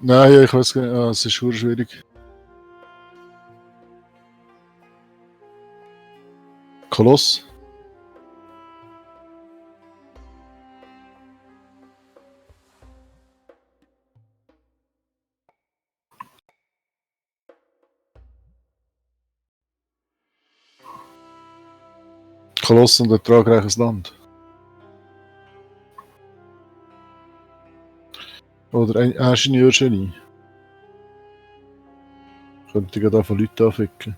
Nein, ja, ich weiß gar nicht. Ah, es ist schon schwierig. Koloss. Koloss und ertragreiches Land. Oder ein Ingenieurgenie. Könnte ich da von Leuten anficken.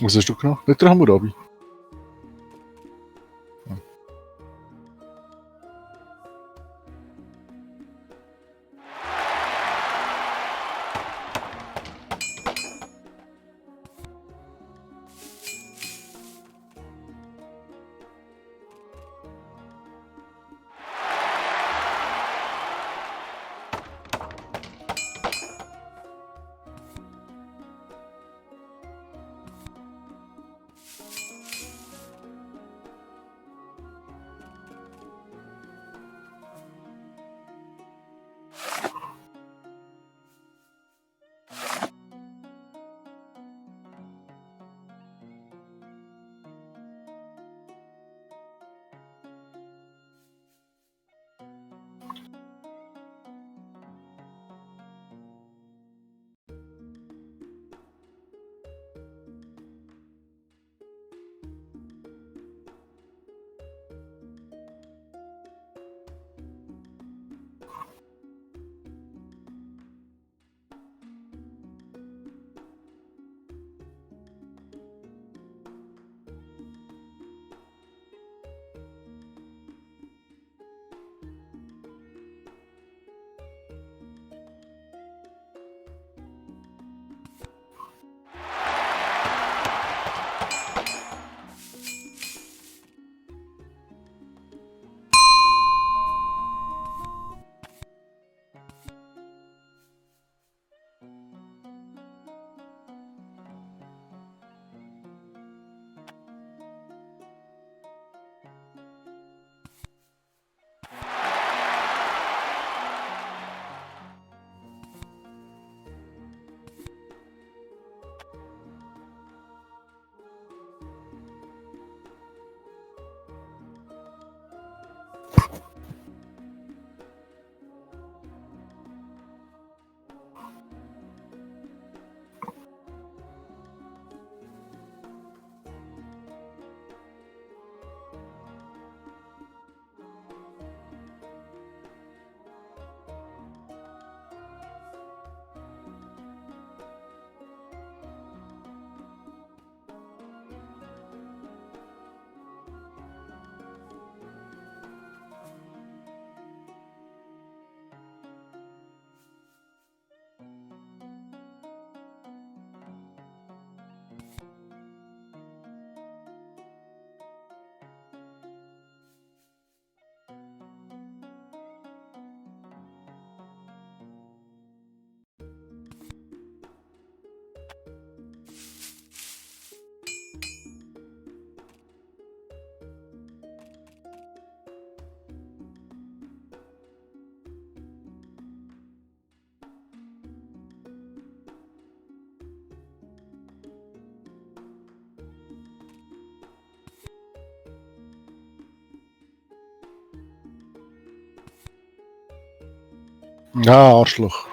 Was hast du gemacht? Nicht der Hammurabi. Ja, Arschloch.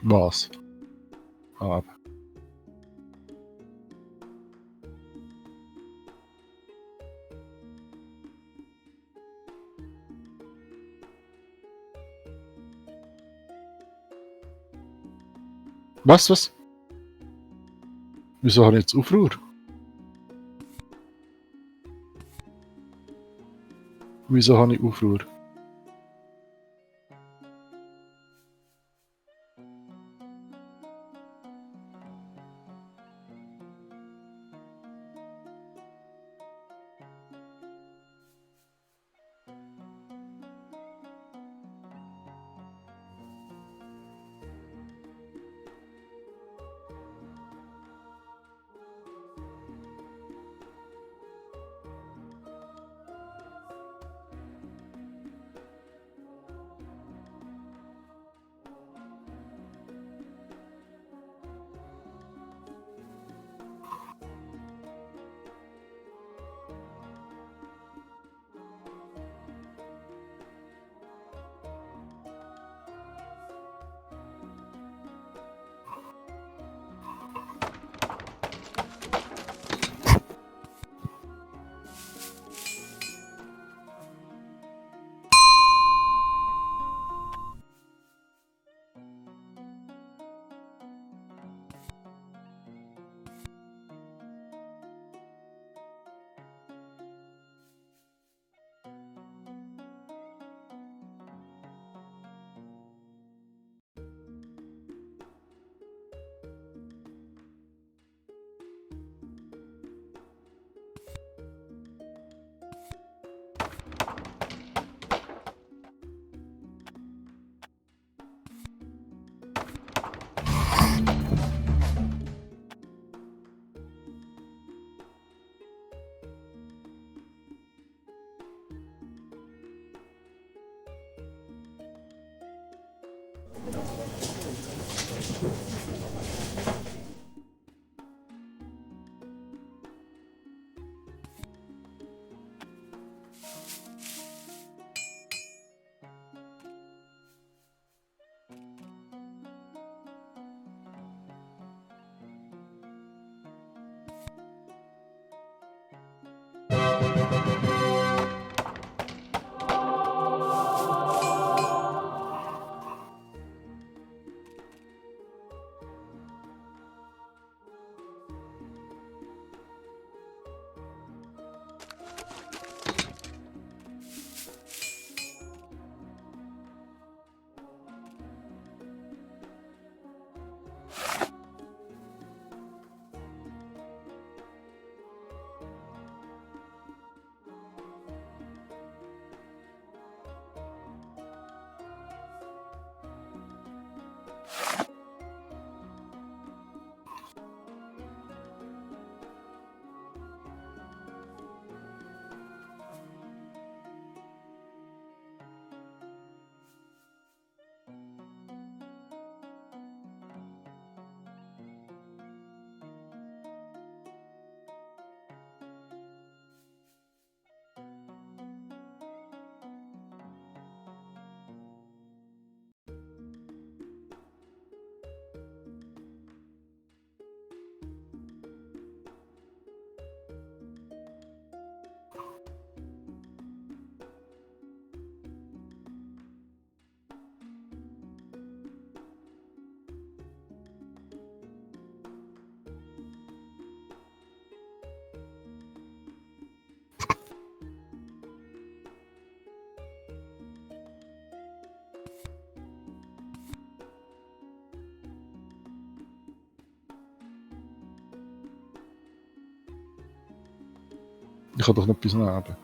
Was? Ah, was? Wieso habe ich jetzt Aufruhr? Wieso habe ich Aufruhr? Ich kann doch nicht bis neben.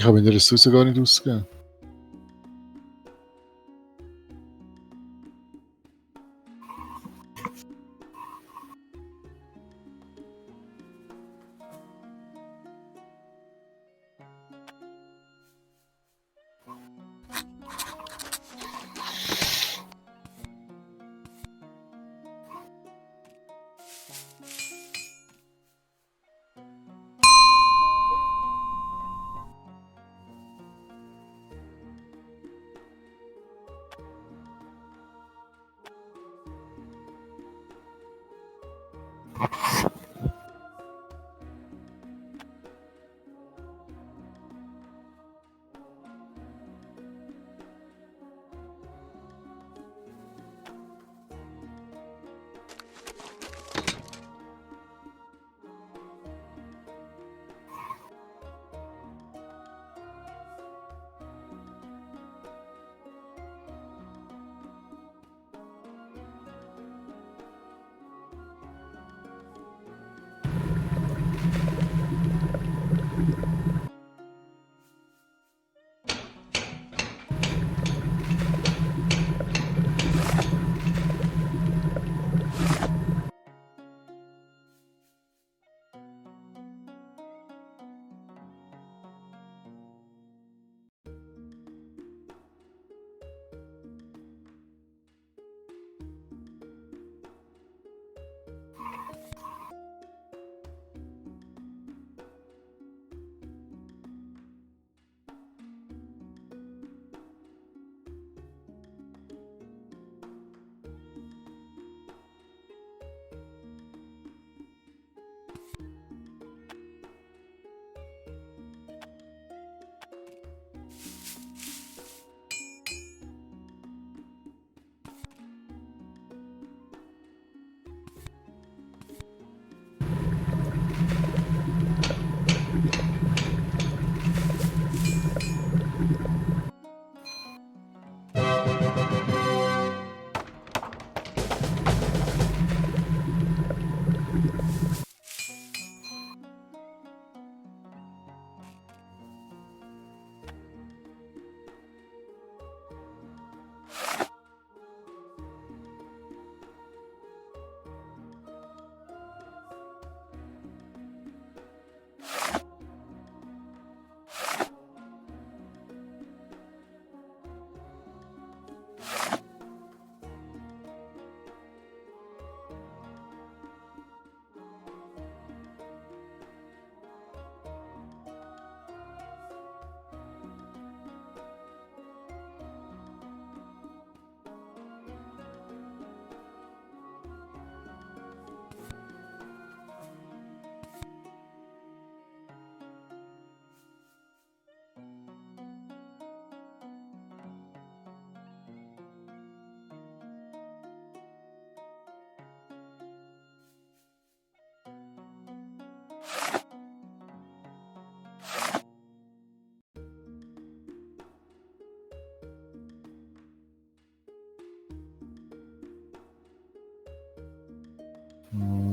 Ich habe meine Ressourcen gar nicht ausgegeben.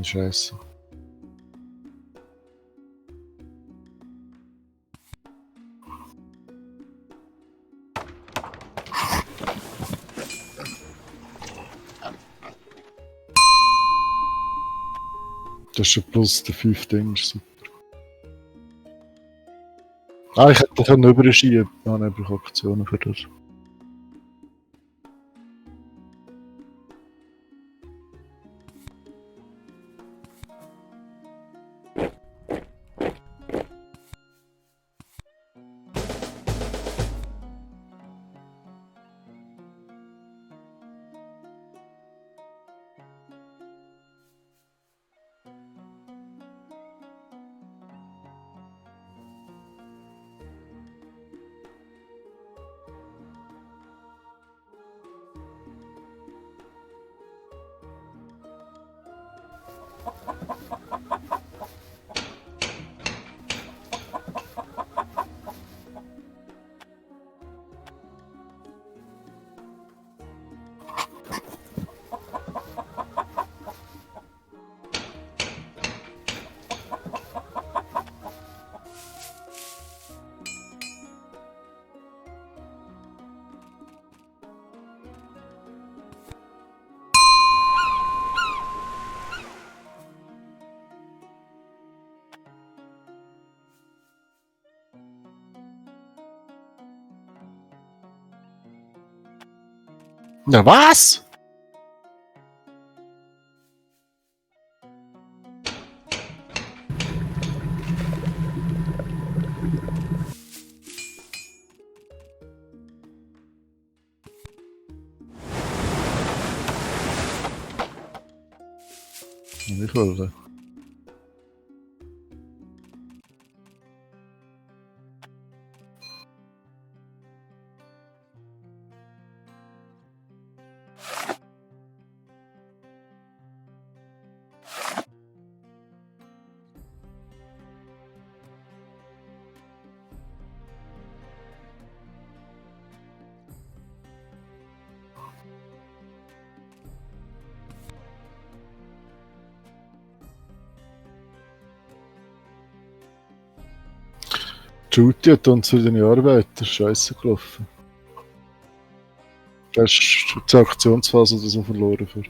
Scheiße. Das ist schon plus der 5 Ding, ist super. Ah, ich hätte können überschieben. Dann habe ich Aktionen für das. Na was? Ich wollte. Judy hat uns für deine Arbeiter scheiße gelaufen. Das ist die Aktionsphase, das wir verloren für.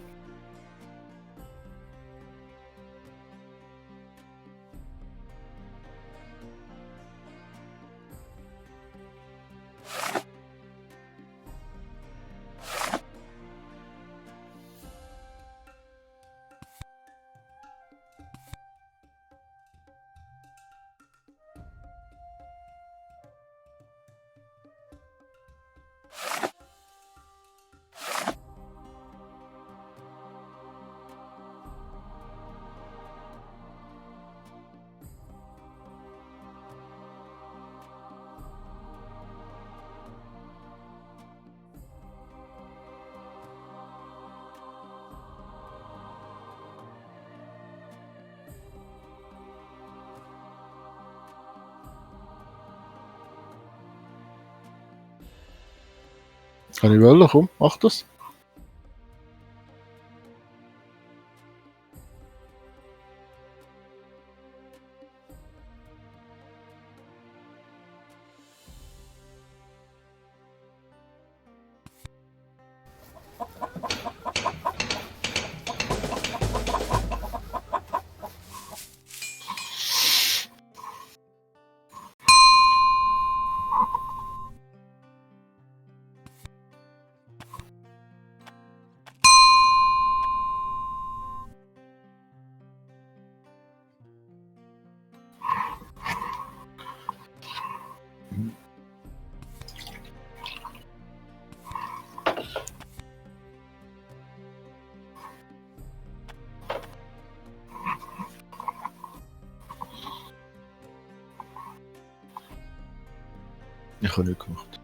Kann ich wollen, komm, mach das. Ich habe nichts gemacht.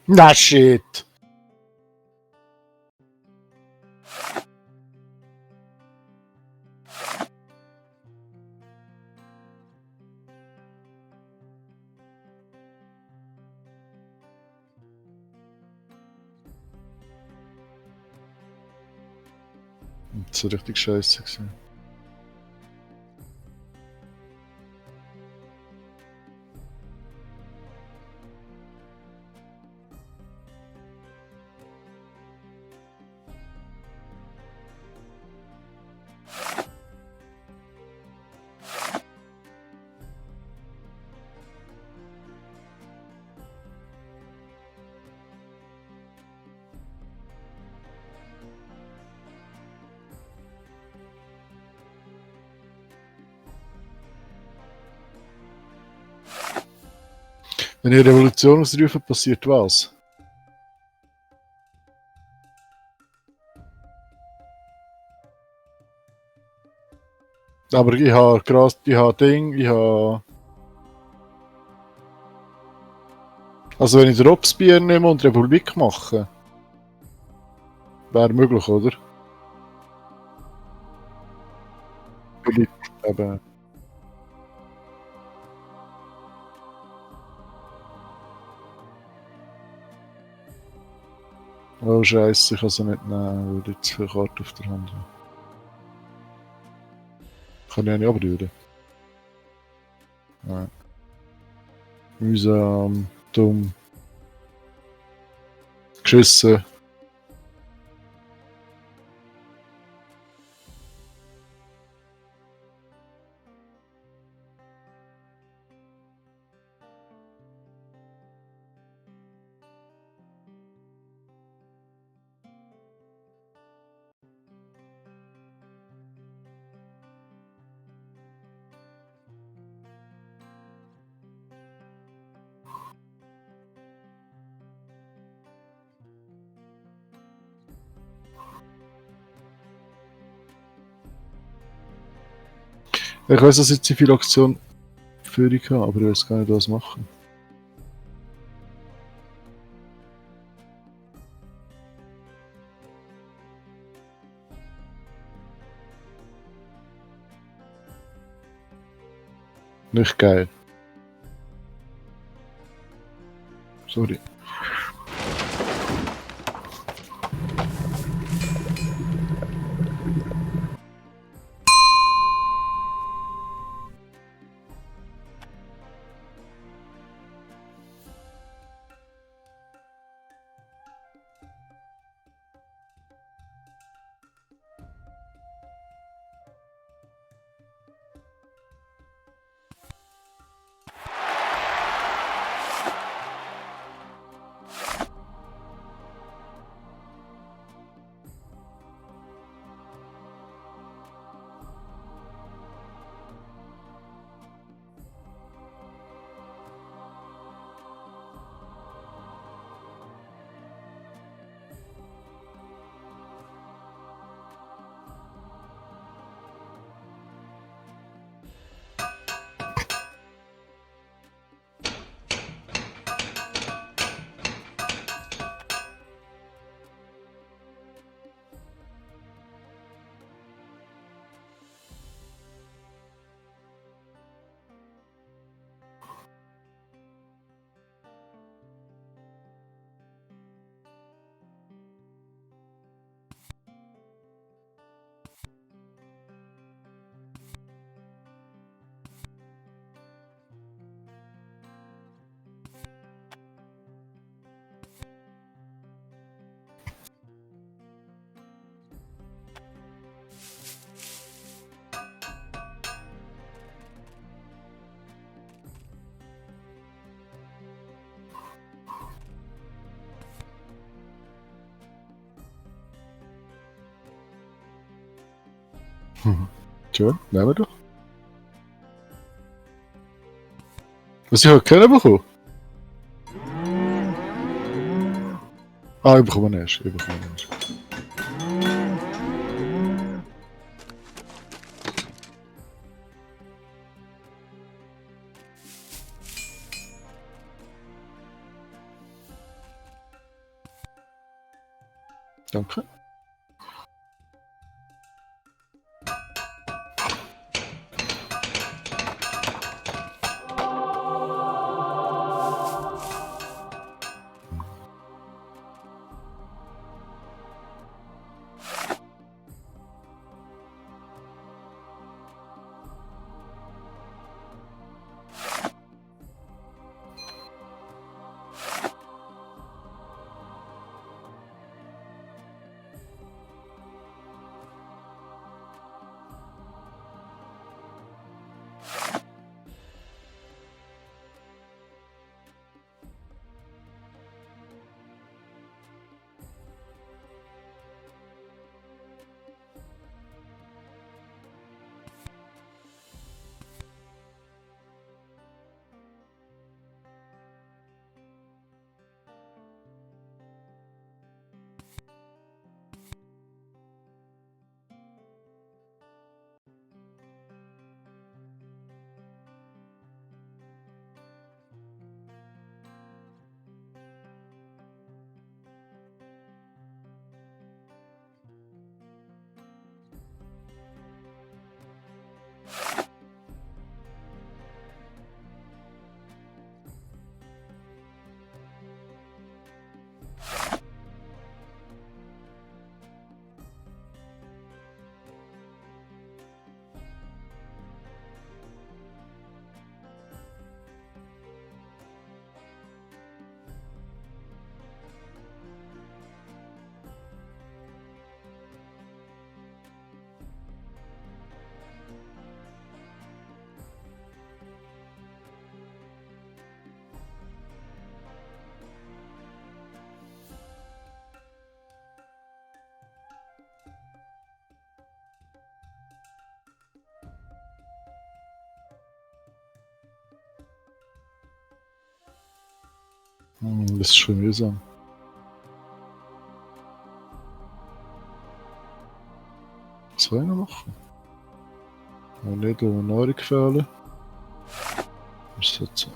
Na shit! Das war richtig scheiße gewesen. Wenn ihr Revolution ausrufen, passiert was? Aber ich habe krass, ich habe. Also wenn ich den Robespierre nehme und Republik mache, wäre möglich, oder? Philipp, eben. Oh Scheiße, ich kann sie nicht nehmen, weil ich zu viele Karten auf der Hand habe. Kann ich auch nicht abrühren. Nein. Mühsam, dumm. Geschissen. Ich weiß, dass ich Zivilaktion Führung habe, aber ich weiß gar nicht, was machen. Nicht geil. Sorry. Schön, nehmen wir doch. Was ich halt kennen bekommen? Ah, ich bekomme erst. Ich bekomme erst. Danke. Das ist schon mühsam. Was soll ich noch machen? Auch nicht um Nahrung fehlen. Was ist so?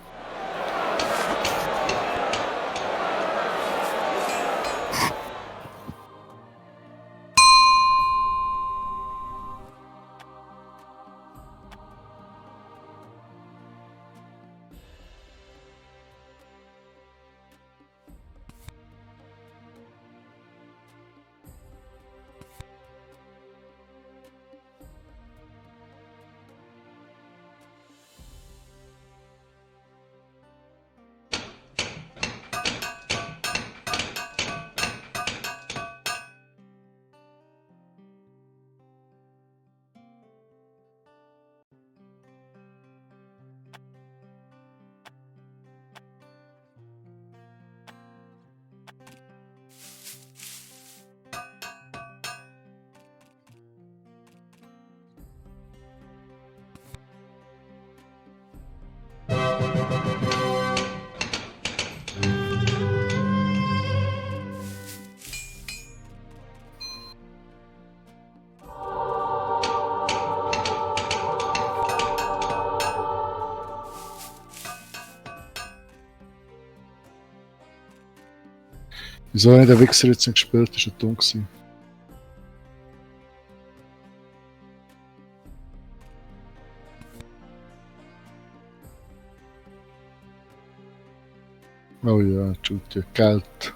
Wieso habe ich den Wichser jetzt nicht gespielt? Das war ja dumm gewesen. Oh ja, Entschuldigung, Geld.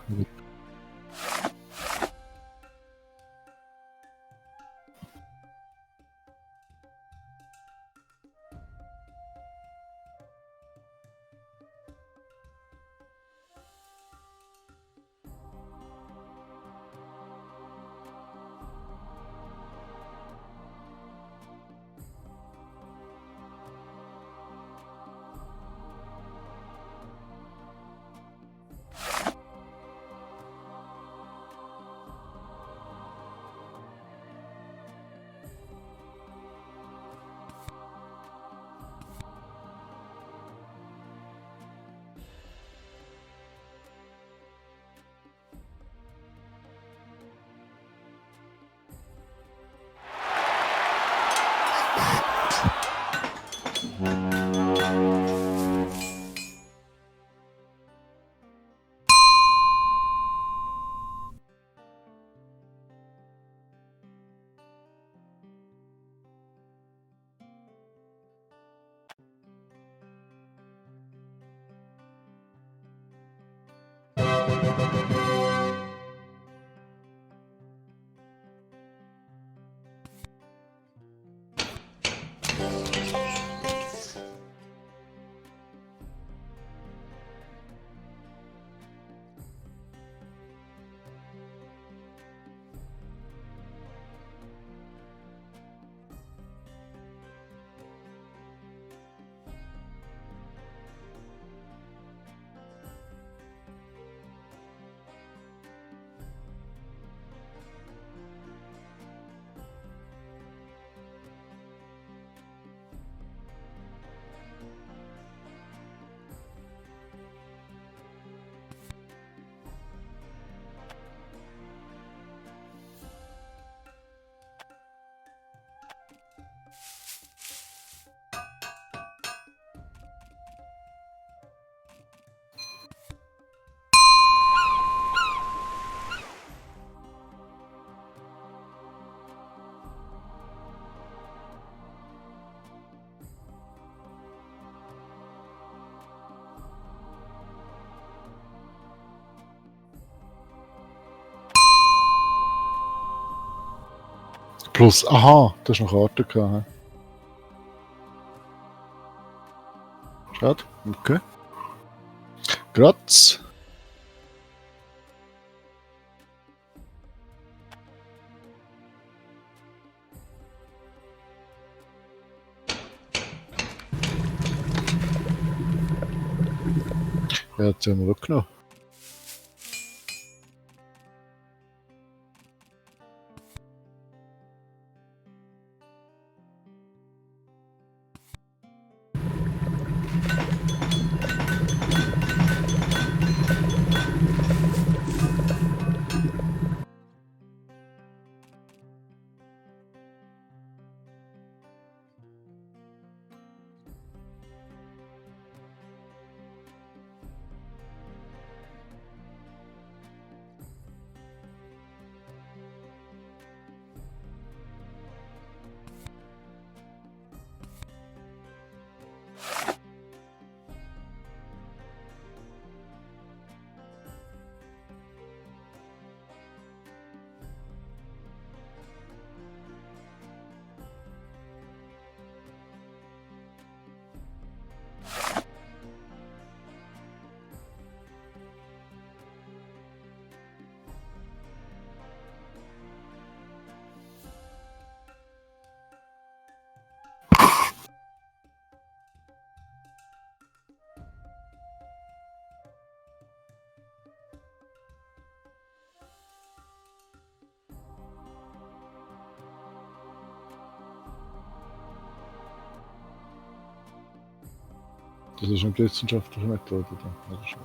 Plus, aha, du hast noch Karten gehabt. Schade, okay. Graz. Ja, jetzt haben wir weggenommen. Das ist eine wissenschaftliche Methode. Dann. Das ist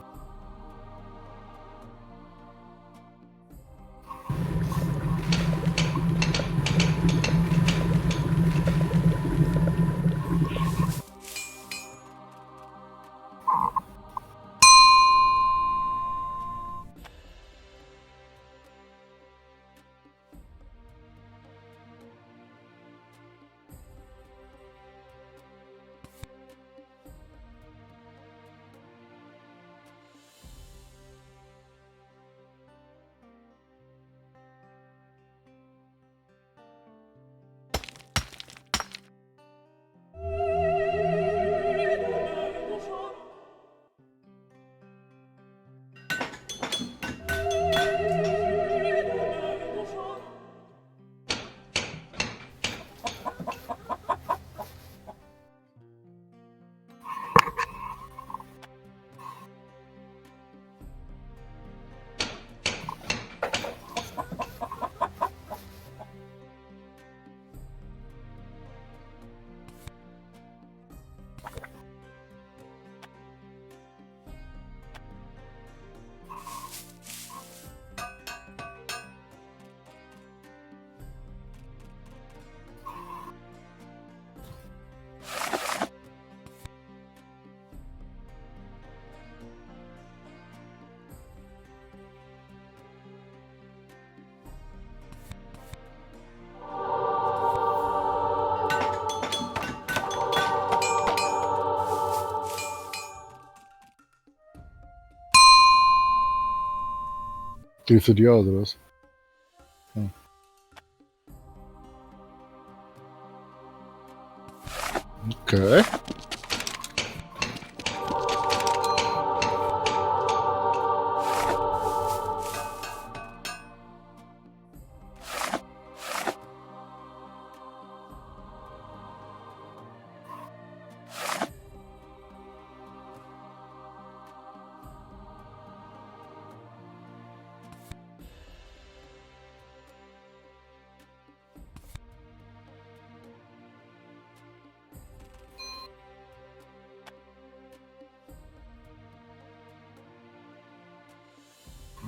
die für die oder was? Hm. Okay.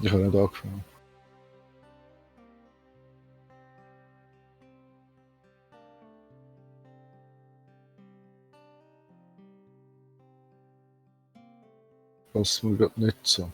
Ich habe nicht angefangen. Passt mir gerade nicht so.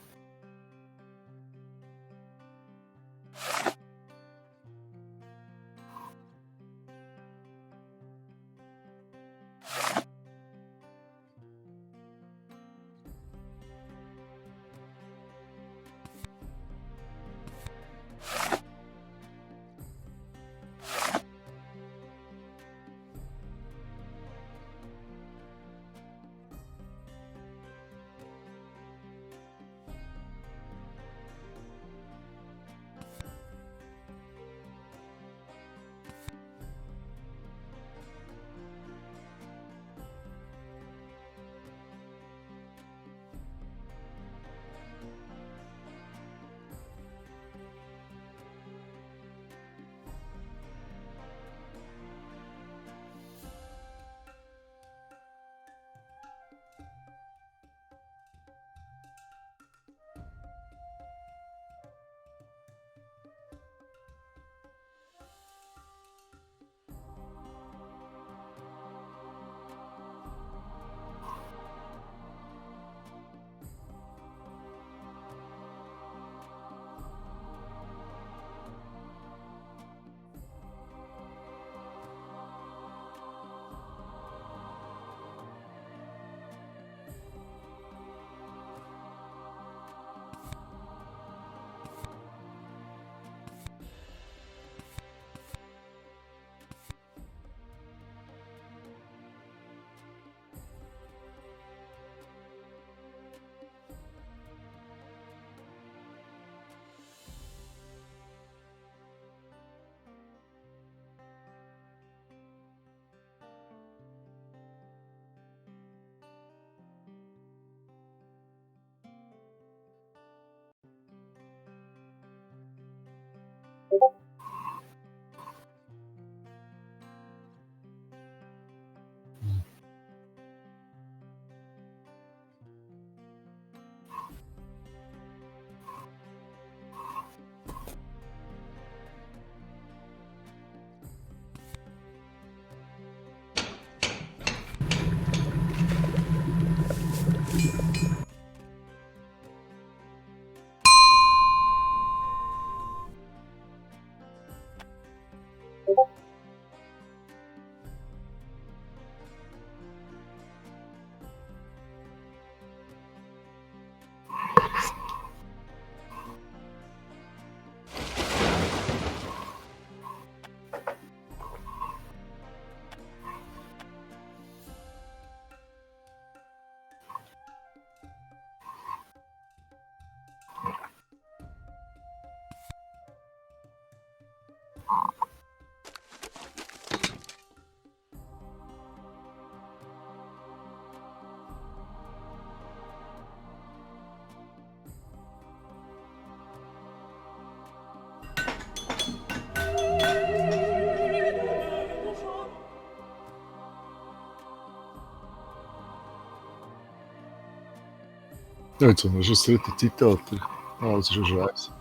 Ja, jetzt haben wir schon das dritte Zeitalter. Ah, das ist schon scheiße.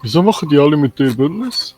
Wieso machen die alle mit dir Bündnis?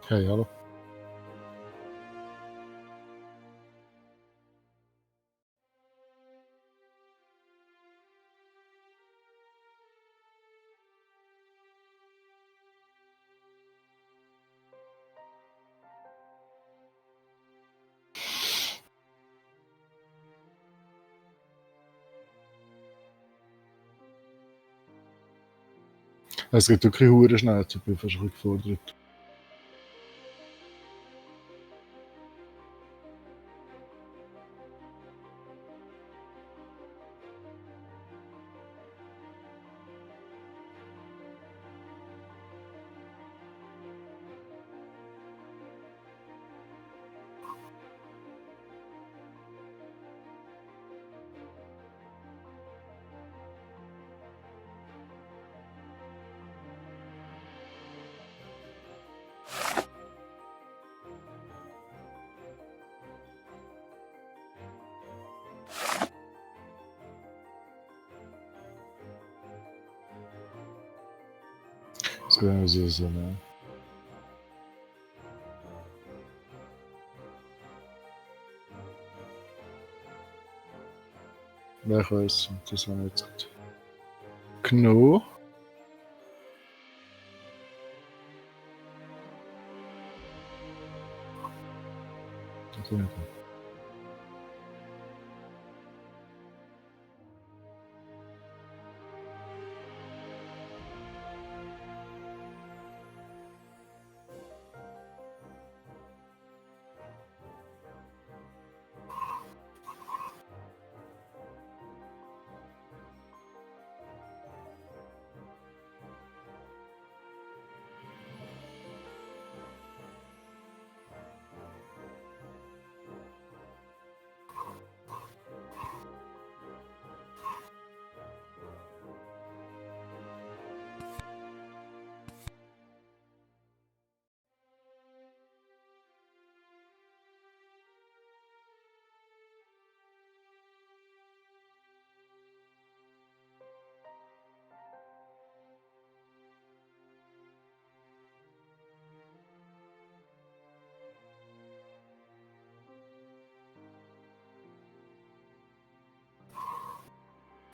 Hey, hallo. Es geht wirklich hure schnell, ich bin fast ein bisschen gefordert. Das wäre so, ne? Ja, ich weiß, das war jetzt gut. Kno? Das war nicht gut.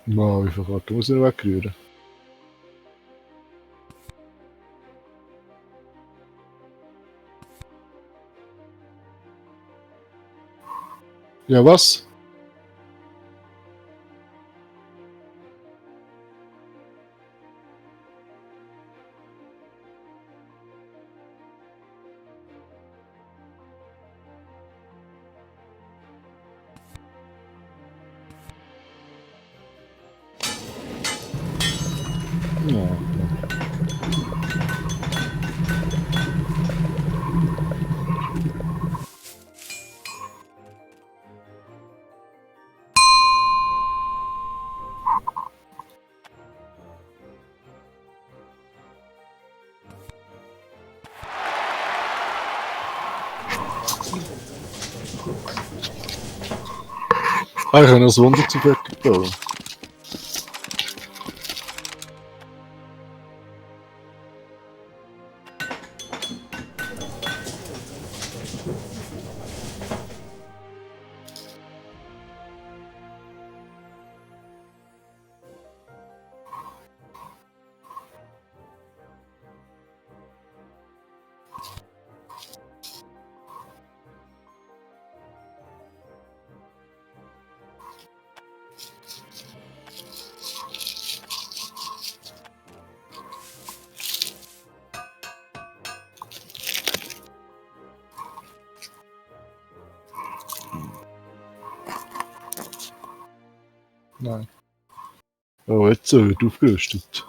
Ma, wie viel Karten muss ich noch wegrühren? Ja, was? Ja. Ah, ich kann das Wunder zu fertig bauen. Nein. Oh, jetzt wird aufgerüstet.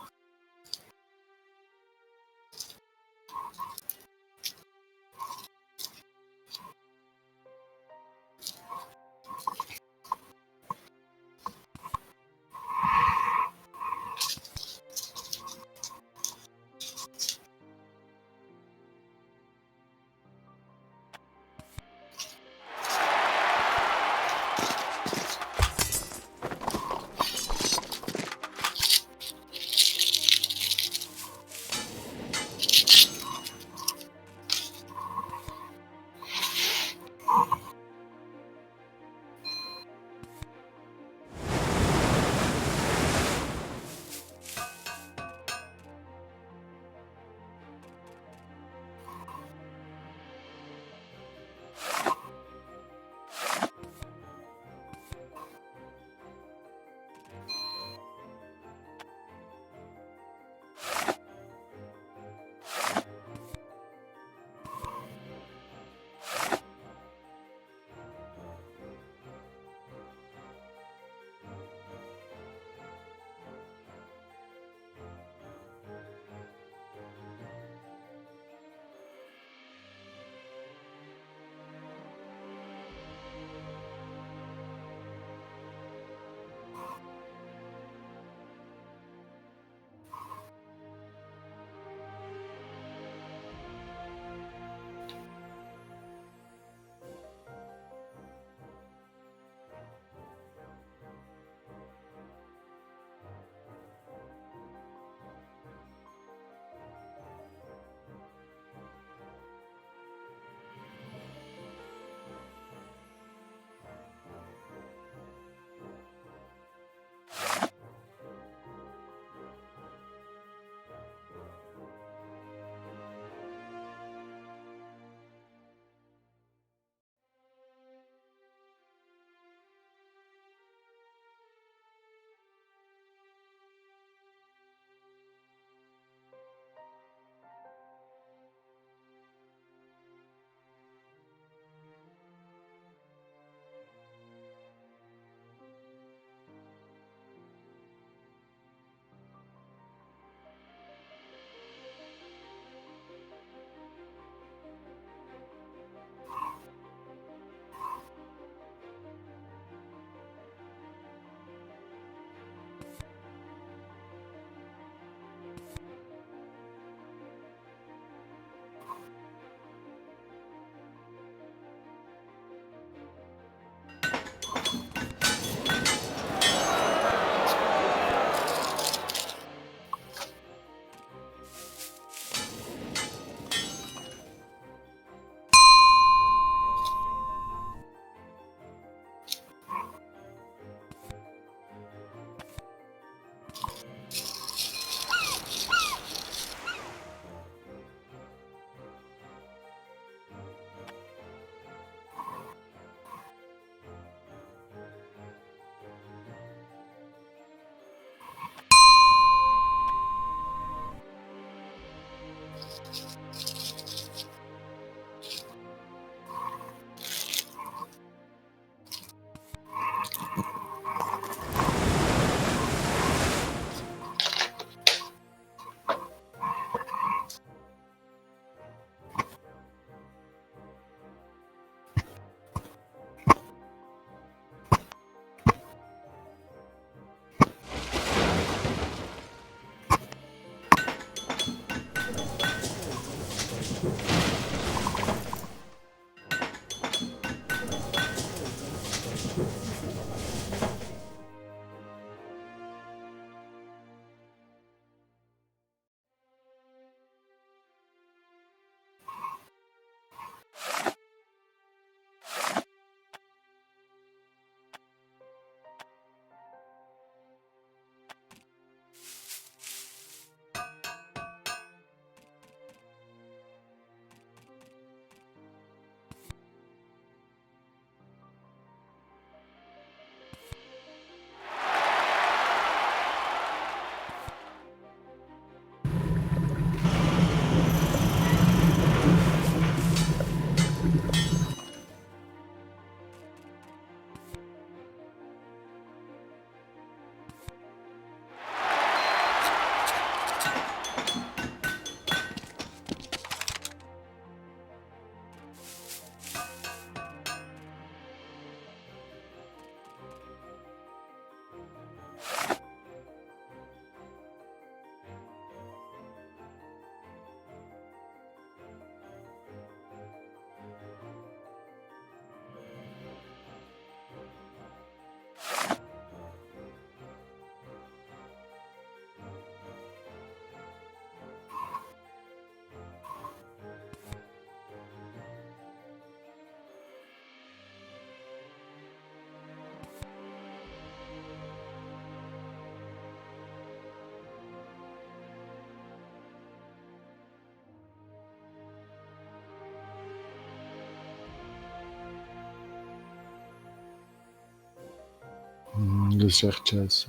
Das ist echt scheiße.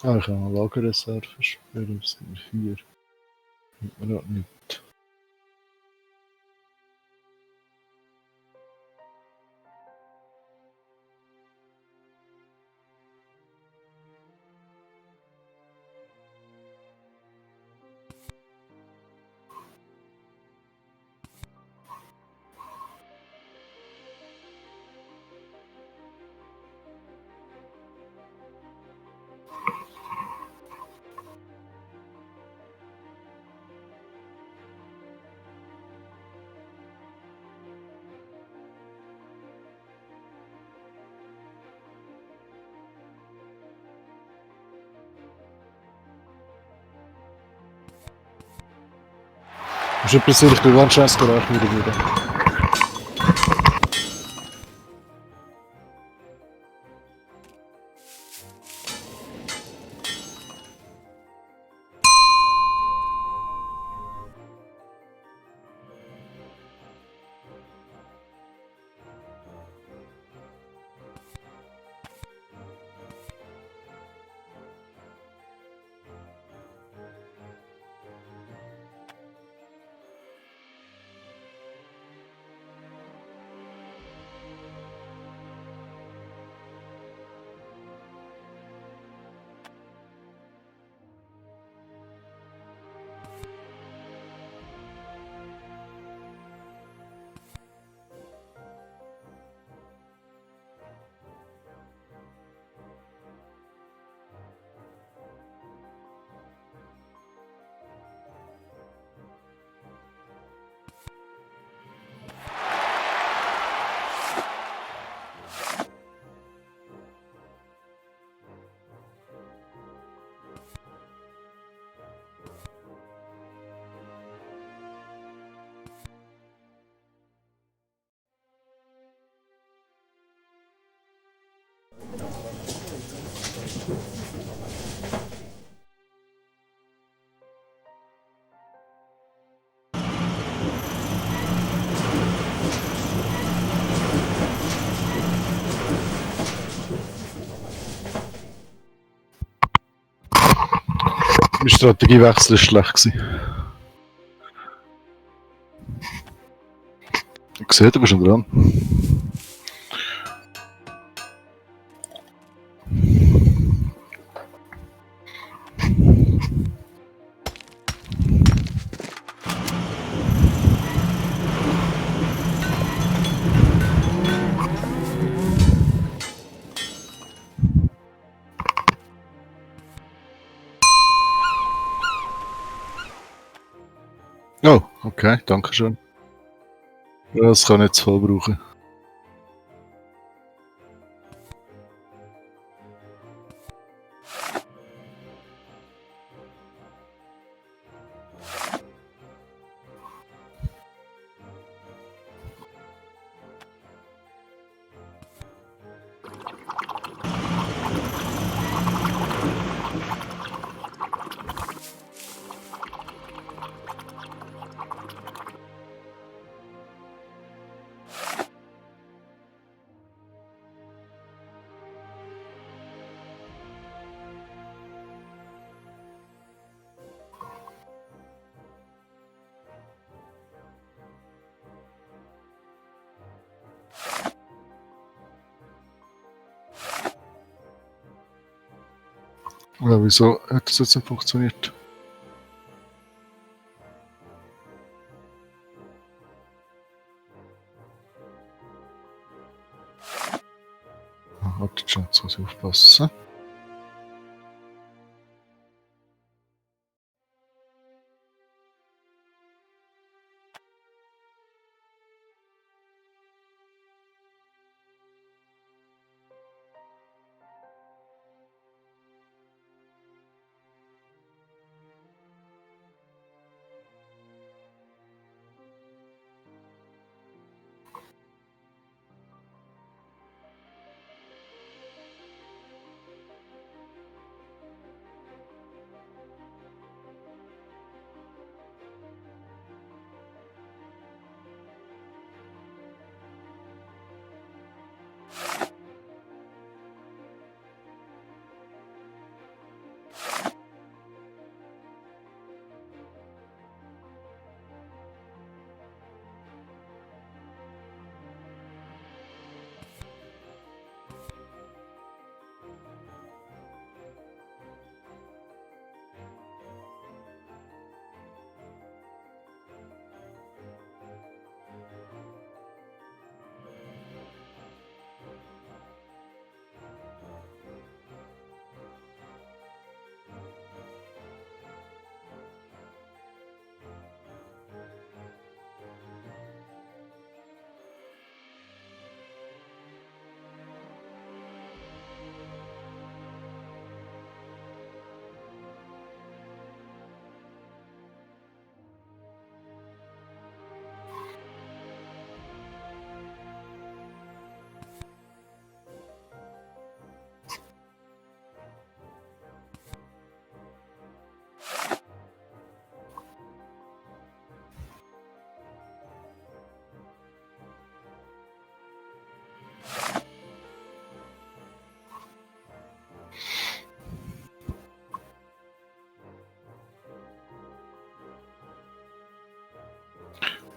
Ah, ich kann eine Lagerreserve spielen, das sind 4. Nimmt man noch nicht. Už je prisílich do Lančanského ráchvíru bude. Mein Strategiewechsel war schlecht gewesen. Ich sehe, du bist schon dran. Oh, okay, danke schön. Ja, das kann ich jetzt voll brauchen. Ja, wieso hat das jetzt nicht funktioniert? Warte schon, jetzt muss ich aufpassen.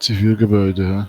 Zivilgebäude, hä?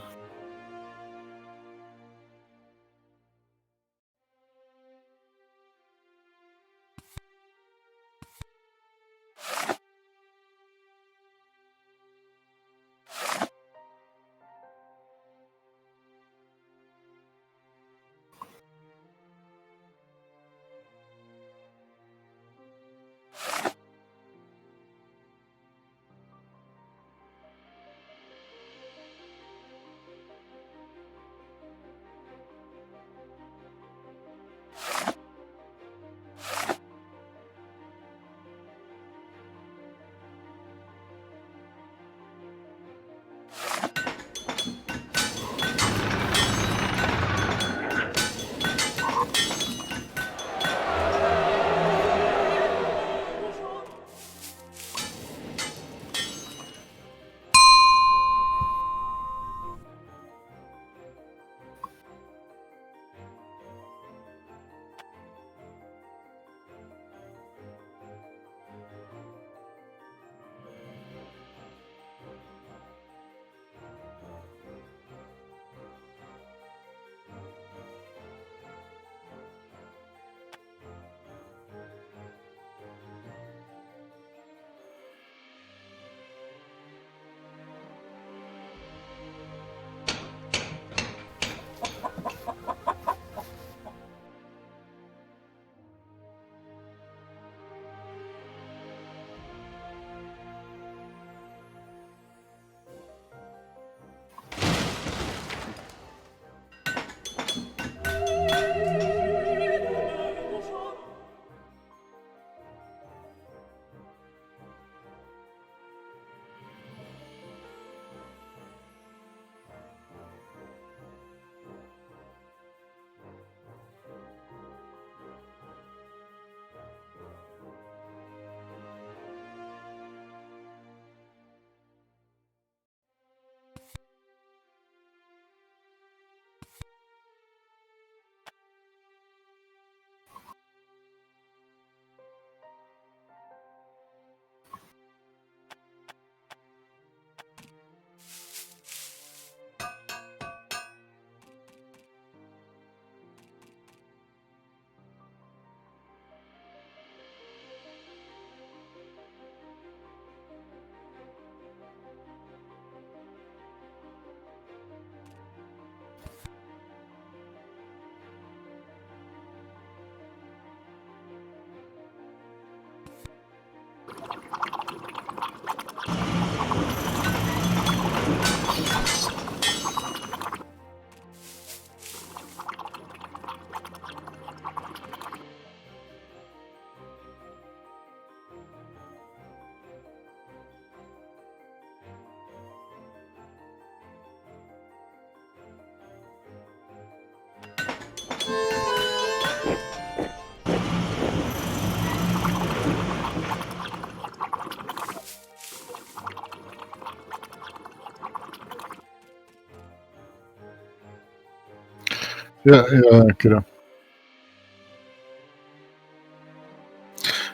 Ja, ja, genau.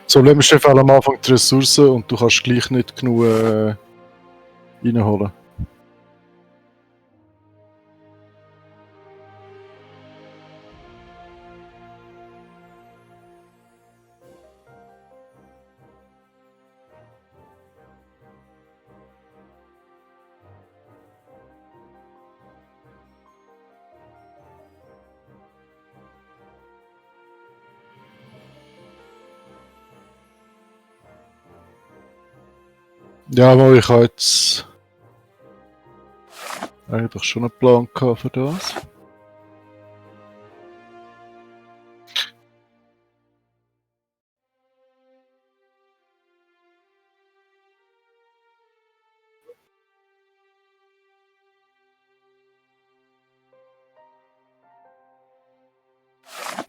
Das Problem ist einfach am Anfang die Ressourcen und du kannst gleich nicht genug reinholen. Ja, aber ich habe jetzt eigentlich schon einen Plan gehabt für das.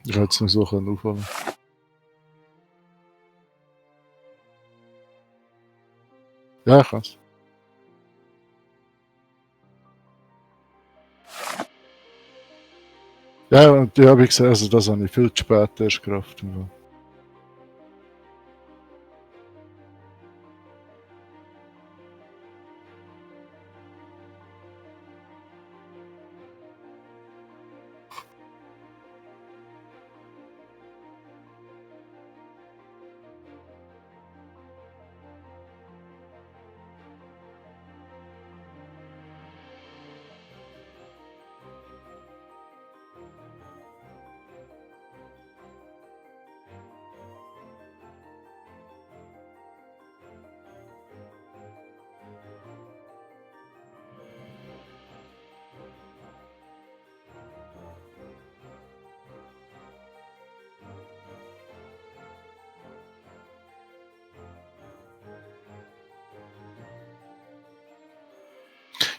Ich hätte es nicht so aufholen. Ja, ich weiß. Ja, und ja, wie gesagt, also das habe ich viel zu spät erst gerafft.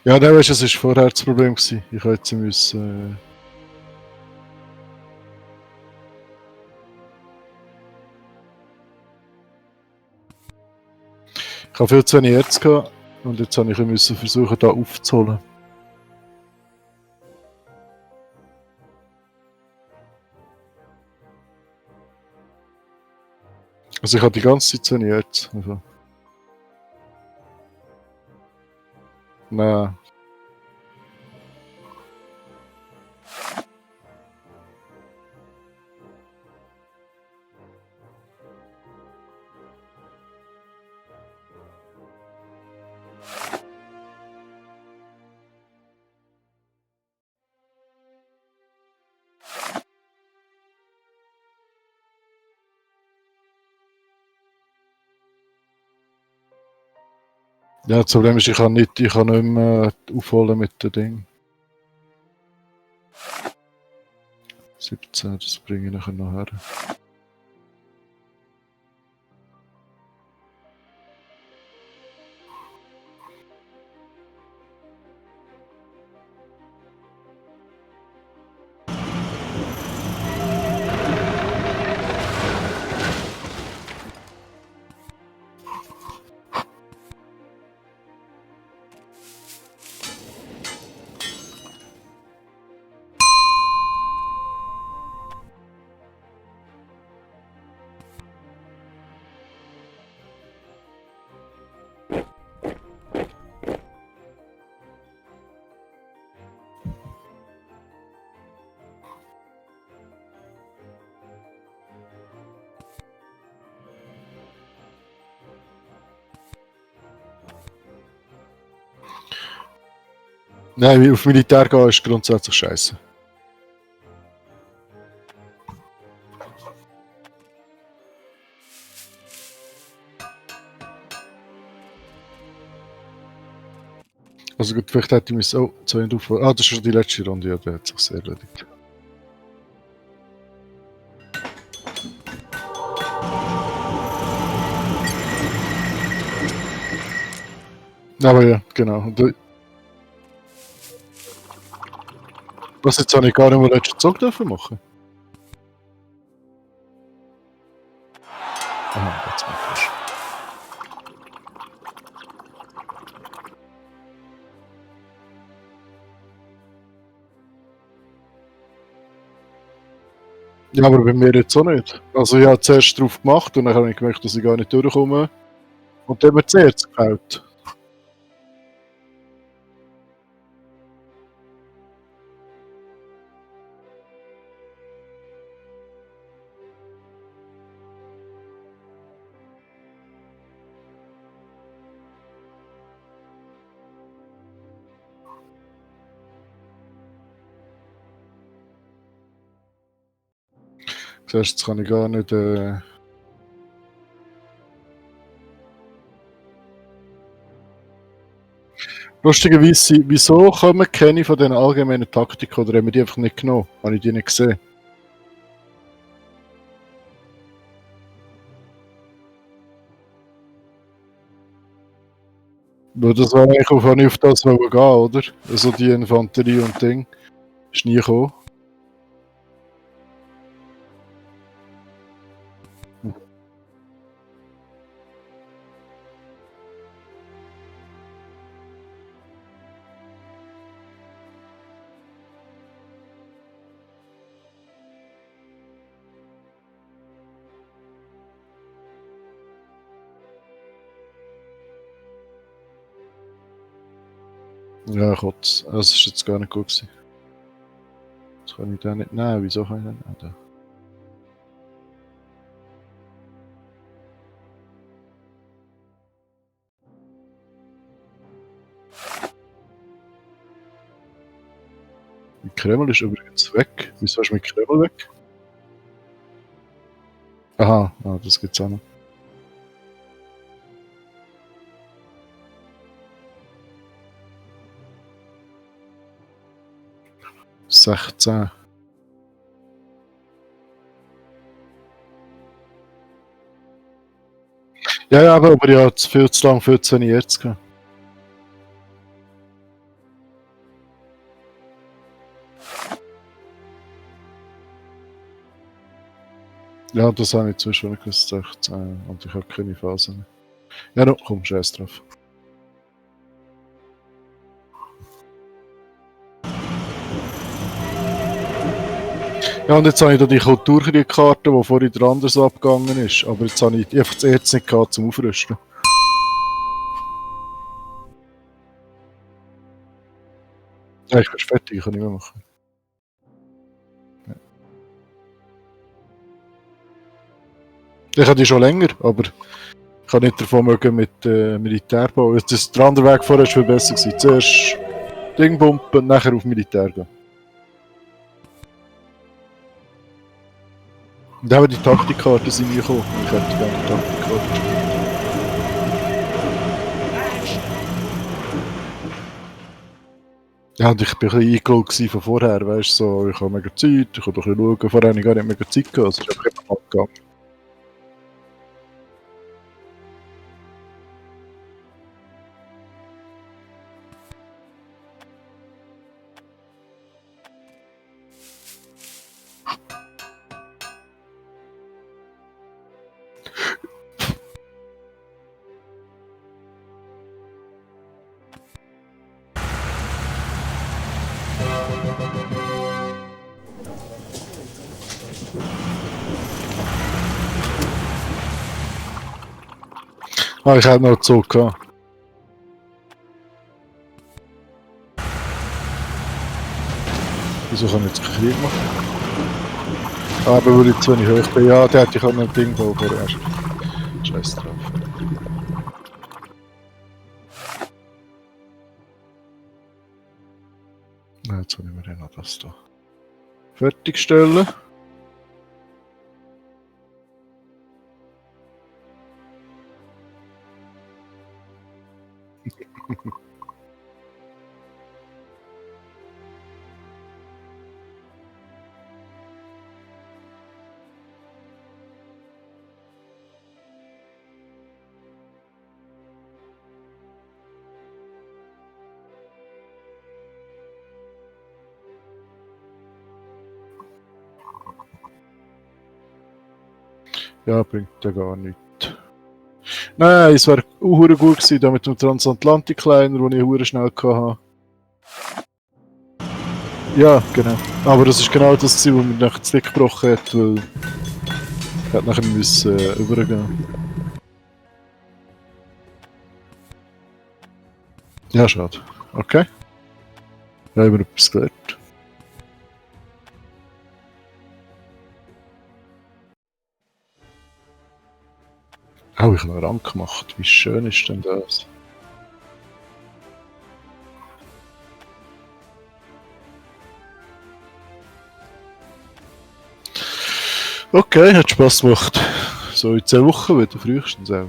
Ja, nein, weißt du, es war vorher das Problem gewesen. Ich hätte müssen. Ich habe viel zu wenig Erz gehabt und jetzt habe ich müssen versuchen, da aufzuholen. Also ich habe die ganze Zeit zu wenig Erz. Also. Nein. Ja, das Problem ist, ich kann nicht mehr aufholen mit dem Ding. 17, das bringe ich nachher noch her. Nein, auf Militär gehen ist grundsätzlich scheiße. Also gut, vielleicht hätte ich mich auch zu Ende aufholen. Ah, das ist schon die letzte Runde, ja, der hat sich sehr erledigt. Aber ja, genau. Und, was jetzt habe ich gar nicht mehr letzten Zug dürfen machen? Aha, jetzt bin ich. Ja, aber bei mir jetzt auch nicht. Also ich habe zuerst drauf gemacht und dann habe ich gemerkt, dass ich gar nicht durchkomme. Und dann wird es jetzt gefällt. Zuerst jetzt kann ich gar nicht. Lustigerweise, wieso kommen keine von diesen allgemeinen Taktiken oder haben wir die einfach nicht genommen? Habe ich die nicht gesehen? Weil das war eigentlich auch nicht auf das gehen, oder? Also die Infanterie und Ding. Ist nie gekommen. Ja, Gott. Das ist jetzt gar nicht gut gewesen. Das kann ich da nicht nehmen. Wieso kann ich den nicht nehmen? 'N Kreml ist übrigens weg. Wieso ist mein Kreml weg? Aha, das gibt's auch noch. Sechzehn. Ja, aber ich hatte viel zu lang 14 jetzt gehabt. Ja, das habe ich zwischen gesagt. Und ich habe keine Phasen. Ja, no, komm, scheiß drauf. Ja, und jetzt habe ich da die Kulturkriegkarte, die vorhin der andere so abgegangen ist. Aber jetzt habe ich einfach das Erz nicht gehabt zum Aufrüsten. Ja, ich bin fertig, ich kann nicht mehr machen. Ja. Ich hatte die schon länger, aber ich kann nicht davon mögen mit Militärbau. Der andere Weg vorher war viel besser gewesen. Zuerst Ding pumpen und nachher auf Militär gehen. Und auch die Taktikkarten sind nie gekommen. Ich hätte gerne die Taktikkarten. Ja, und ich bin ein bisschen eingeloggt von vorher, weißt du, so, ich habe mega Zeit, ich kann doch ein bisschen schauen, vorher habe ich gar nicht mega Zeit gehabt, es ist einfach immer mal gegangen. Ah, ich hätte noch einen Zug gehabt. Wieso kann ich jetzt keinen Krieg machen? Ah, aber weil ich zu wenig hoch bin. Ja, der hätte ich auch noch ein Ding bauen vorher. Scheiß drauf. Na, jetzt habe ich mir noch das da. Fertigstellen. Ja, bringt ja gar nichts. Nein, es wäre auch gut gewesen, da mit dem Transatlantik-Liner, den ich hure schnell hatte. Ja, genau. Aber das ist genau das, was mir nachher das Dick gebrochen hat, weil ich hätte nachher müssen übergehen. Ja, schade. Okay. Ja, haben wir etwas gelernt. Oh, ich habe einen Rand gemacht. Wie schön ist denn das? Okay, hat Spaß gemacht. So in 10 Wochen wieder, frühestens auch.